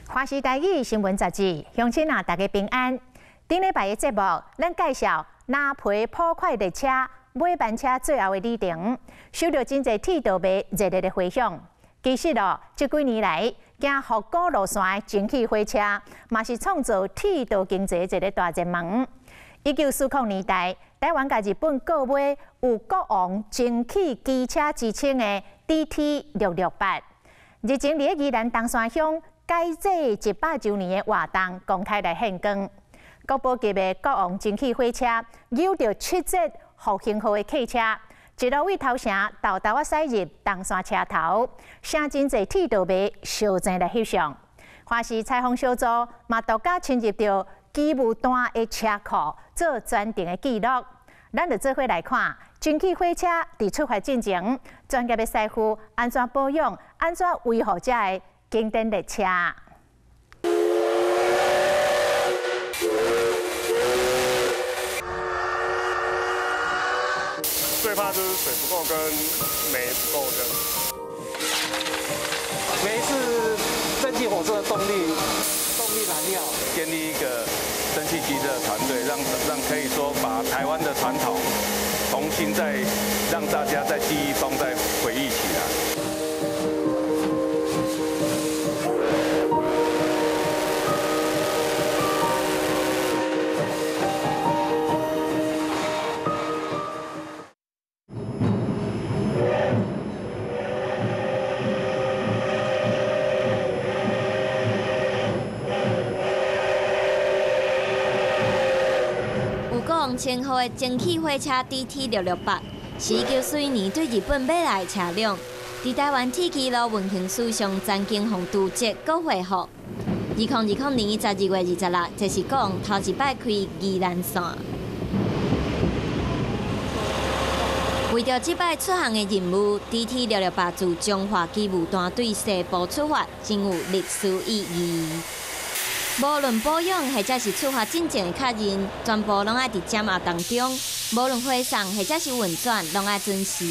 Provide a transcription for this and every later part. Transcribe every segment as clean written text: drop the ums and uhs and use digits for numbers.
華視台語新聞雜誌，鄉親啊，大家平安。頂禮拜的節目，咱介紹藍皮普快列車尾班車最後的旅程，受到真濟鐵道迷熱烈的迴響。其實哦，這幾年來，行復古路線的蒸汽火車，嘛是創造鐵道經濟一个大熱門。1940年代，台灣佮日本購買有國王蒸汽機車之稱的 DT 668，日前佇咧宜蘭東山鄉改制100週年的活動公開來獻光。國寶級的國王蒸汽火車，扭著七節復興號的客車，一路對頭城沓沓仔駛入東山車頭，吸真濟鐵道迷相爭來翕相。華視採訪小組嘛，獨家深入著機務段的車庫做專程的記錄。咱就做伙來看蒸汽火車佇出發進前，專業的師傅按怎保養、按怎維護這个經典列車。最怕就是水不夠跟煤不夠這樣。煤是蒸汽火車的動力燃料。建立一個蒸汽機的團隊，讓可以說把台灣的傳統重新再讓大家在記憶中再回憶起來。稱號的蒸汽火車 DT 668，是1941年對日本買來的車輛，佇台灣鐵軌路運行史上曾經予鑄折閣恢復。2020年12月26，這是國王頭一擺開宜蘭線。為著這擺出航的任務，DT 六六八自彰化機務段對西部出發，真有歷史意義。無論保養或者是出發進前的確認，全部攏愛佇減壓當中。無論回送或者是運轉，攏愛準時。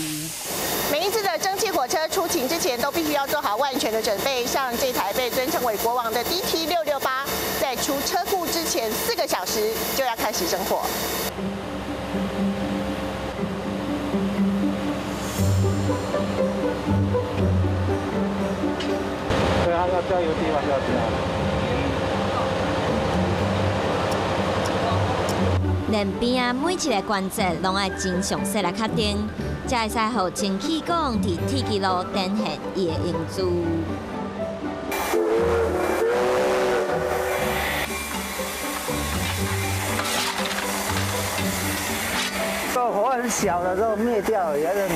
每一次的蒸汽火車出勤之前，都必須要做好萬全的準備。像這台被尊稱為國王的 DT 六六八，在出車庫之前4個小時就要開始生火。對啊，要加油地方要加。連邊仔每一个關節攏愛真詳細來確定，才會使予蒸汽國王佇鐵軌路展現伊的英姿。這火很小的時候滅掉，有人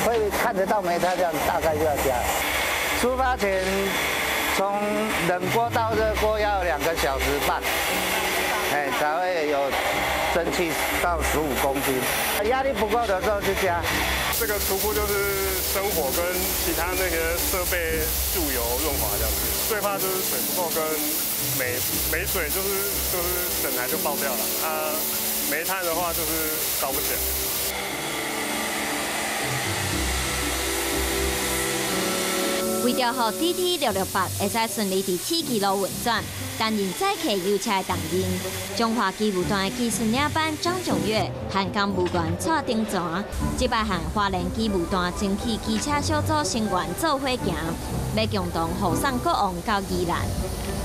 會看得到煤炭這樣，大概就要加。出發前從冷鍋到熱鍋要2個小時半，哎，才會有蒸汽到15公斤。壓力不夠的時候就加。這個初步就是生火跟其他那些設備注油潤滑這樣子。最怕就是水不夠跟沒水，就是整台就爆掉了。啊，煤炭的話就是搞不起來。為著予 DT 668會使順利佇鐵軌路運轉，擔任載客油車的重任，彰化機務段的技術領班張炯岳和公務員蔡丁泉，這擺和花蓮機務段蒸汽機車小組成員做伙行，欲共同護送國王到宜蘭。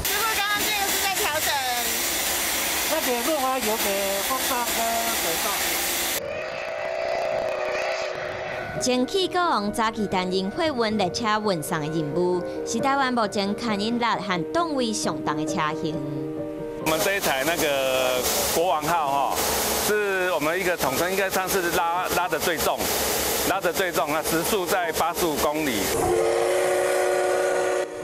師傅，剛剛這個是在調整？那個潤滑油給風扇跟軌道。蒸汽國王早期擔任貨運列車運送的任務，是台灣目前牽引力和檔位上重的車型。我們這一台那個國王號哈，是我們一個統稱，應該算是拉得最重，拉得最重，那時速在85公里。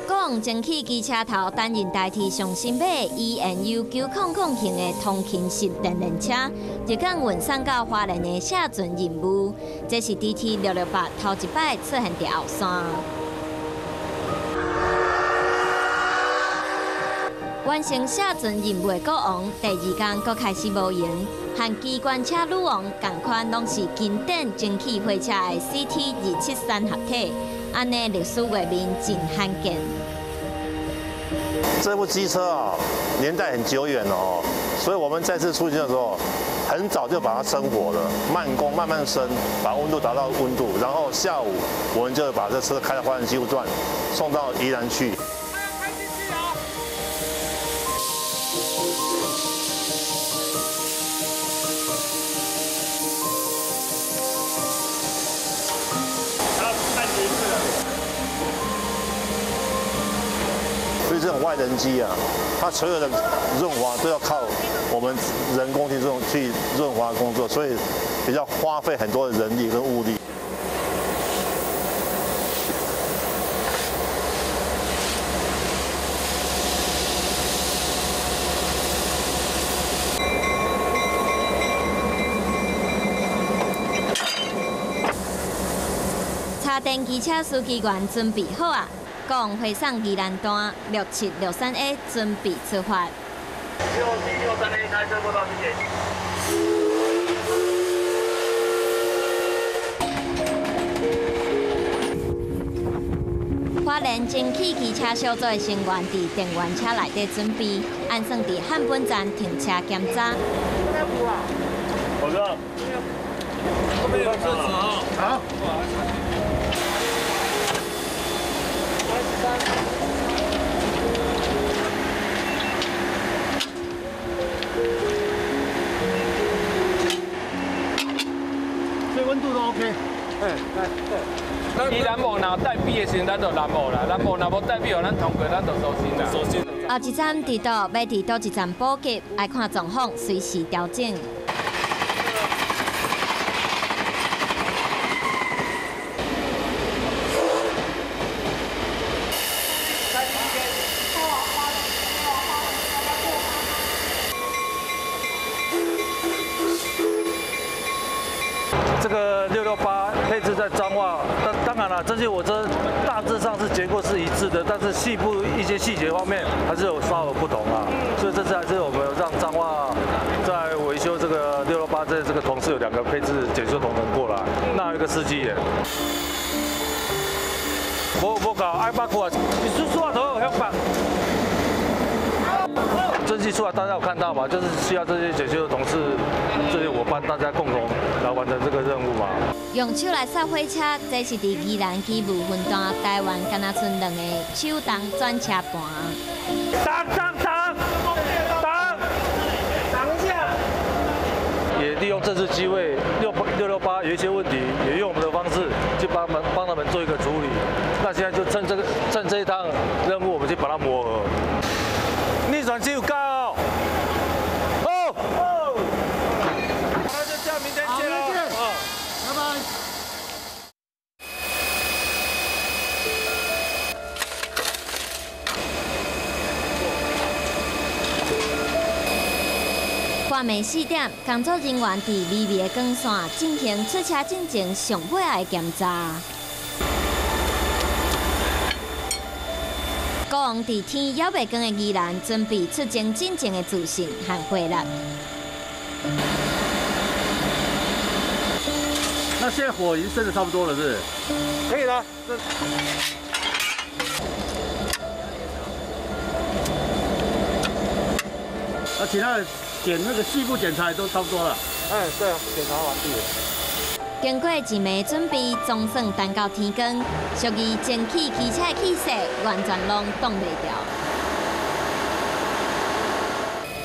國王蒸汽機車頭擔任代替上新買 EMU 900型的通勤式電聯車，日間運送到花蓮的卸船任務。這是 DT 668頭一擺出現佇後山。完成卸船任務的國王，第二天閣開始模型，和機關車女王仝款，攏是經典蒸汽火車的 CT 273合體，按呢歷史畫面真罕見。这部机车啊，年代很久远了哦，所以我们再次出行的时候，很早就把它生火了，慢工慢慢升，把温度达到温度，然后下午我们就把这车开到花莲机务段，送到宜兰去。所以这种外人机啊，它所有的润滑都要靠我们人工去这种去润滑工作，所以比较花费很多的人力跟物力。插电机车司机员准备好啊！共回送宜兰段6763A 准备出发。6763A 开车过道，谢谢。花莲蒸汽机车小组的成员伫电源车内底准备，按算伫汉本站停车检查。我知道。后面有车子啊。好。所以温度都 OK。哎，对。伊咱无若带笔的时阵，咱就南无啦；咱无若无带笔，咱通过，咱就收心啦。收心。后一站伫倒，欲伫佗一站补给，爱看状况，随时调整。这个668配置在彰化，当然了，这些火车大致上是结构是一致的，但是细部一些细节方面还是有稍有不同啊。所以这次还是我们让彰化在维修这个668这个同事有两个配置检修同仁过来，那有一个司机员。无搞爱巴库啊，你说说头向北。蒸汽出来，大家有看到吗？就是需要这些检修的同事、这些伙伴，大家共同来完成这个任务嘛。用手来刹火车，这是伫宜兰机务分段台湾干那村两个手动转车盘。挡挡挡挡挡一下！也利用这次机会，668有一些问题，也用我们的方式去帮他们做一个处理。那现在就趁这一趟任务，我们去把它磨合。逆转机有够哦！哦哦，那就这样，明天见喽！拜拜。半暝4点，工作人员伫微微的光线进行出车进前上尾的检查。国王伫天犹未光的宜兰，准备出征进前的自信和活力。那现在火已经升得差不多了，是不是？可以了。那其他的那个细部检查也都差不多了。哎，对啊，检查完毕了。经过一暝准备，总算等到天光，属于蒸汽机车的气势完全拢挡袂牢。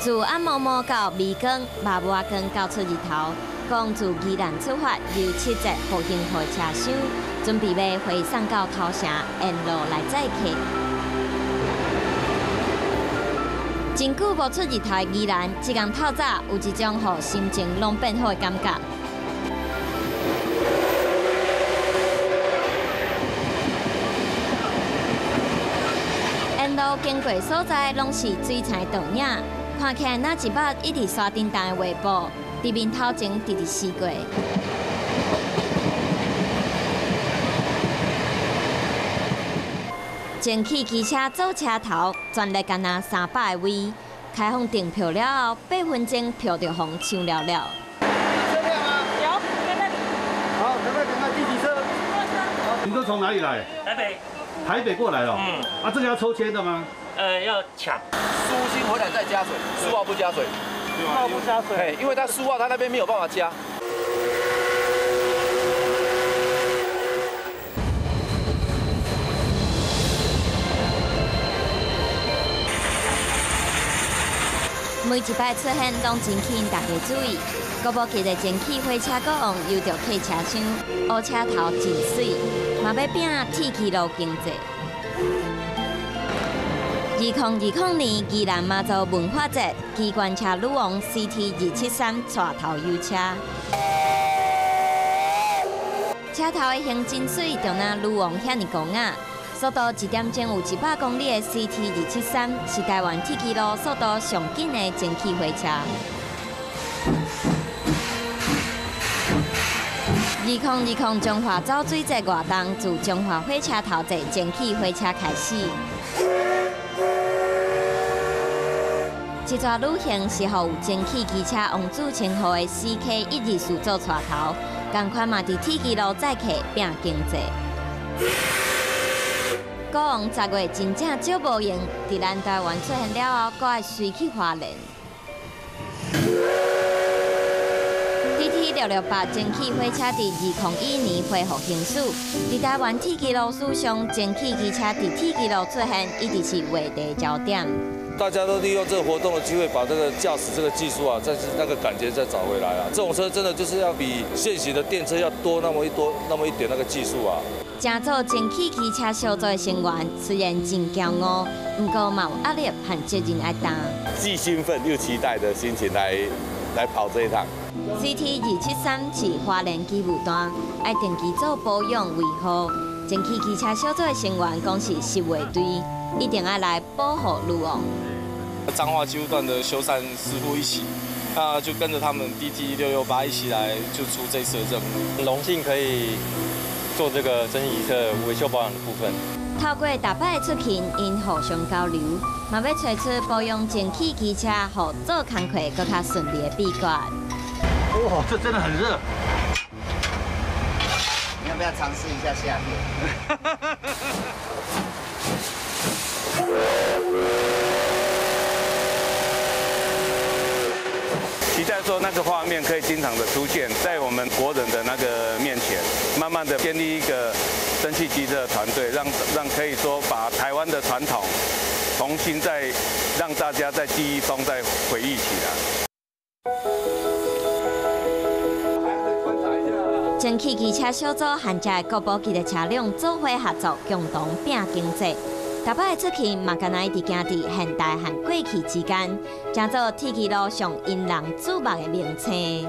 自暗暝暝到微光，嘛无光到出日头，讲自宜兰出发，由7节复兴号车厢，准备欲回送到头城，沿路来载客。真久无出日头的宜兰，这工透早有一种予心情拢变好的感觉。沿路经过所在，拢是水彩倒影，看起来若一摆一直刷叮当的画布，伫面头前直直驶过。蒸汽机车做车头，全力干焦300个位，开放订票了后，8分钟票就予抢了了。车票吗？有，在那里。好，赶快赶快，第几车？你都从哪里来？台北。台北过来了。嗯。啊，这个要抽签的吗？要搶。舒心回來再加水，蘇澳不加水。蘇澳不加水。因為它蘇澳它那邊沒有辦法加。每一擺出現，攏真吸引大家注意。國寶級的蒸汽火車國王，由著客車廂，烏車頭真媠，嘛欲拼鐵枝路經濟。2020年宜蘭媽祖文化節，機關車女王 CT 273帶頭遊車，車頭的形真媠，就若女王遐爾高雅。速度一點鐘有100公里的 CT 273，是台灣鐵枝路速度上緊的蒸汽火車。2020彰化走水節活動，自彰化火車頭坐蒸汽火車開始。這逝旅行是予有蒸汽機車王子稱號的 CK 124做帶頭，仝款嘛佇鐵枝路載客拚經濟。國王10月真正少無閒，佇咱台灣出現了後，閣愛隨去花蓮。DT 668蒸汽火車佇2011年恢復行駛，佇台灣鐵枝路史上，蒸汽機車佇鐵枝路出現，一直是話題焦點。大家都利用這個活動的機會，把這個駕駛這個技術啊，再次那個感覺再找回來啊。這種車真的就是要比現行的電車要多那麼一多那麼一點那個技術啊。成組蒸汽機車小組的成員雖然真驕傲，不過嘛有壓力和責任愛擔。既興奮又期待的心情來跑這一趟。 CT 273是花蓮機務段，愛定期做保養維護。蒸汽機車小組的成員講是守衛隊，一定愛來保護女王。彰化機務段的修繕師傅一起，那就跟着他們 DT 668一起來，就出這次的任務。榮幸可以做這個蒸汽機車維修保養的部分。透過逐擺出勤，𪜶互相交流，嘛欲揣出保養蒸汽機車，予做工課閣較順利的秘訣。哇，這真的很熱！你要不要嘗試一下下面？期待說那個畫面可以經常的出現在我們國人的那個面前，慢慢的建立一個蒸汽機車團隊，讓可以說把台灣的傳統重新再讓大家在記憶中再回憶起來。蒸汽機車小組和這個國寶級的車輛做伙合作，共同拚經濟。逐擺出去嘛，敢若一直行佇現代和過去之間，成做鐵枝路上引人注目的明星。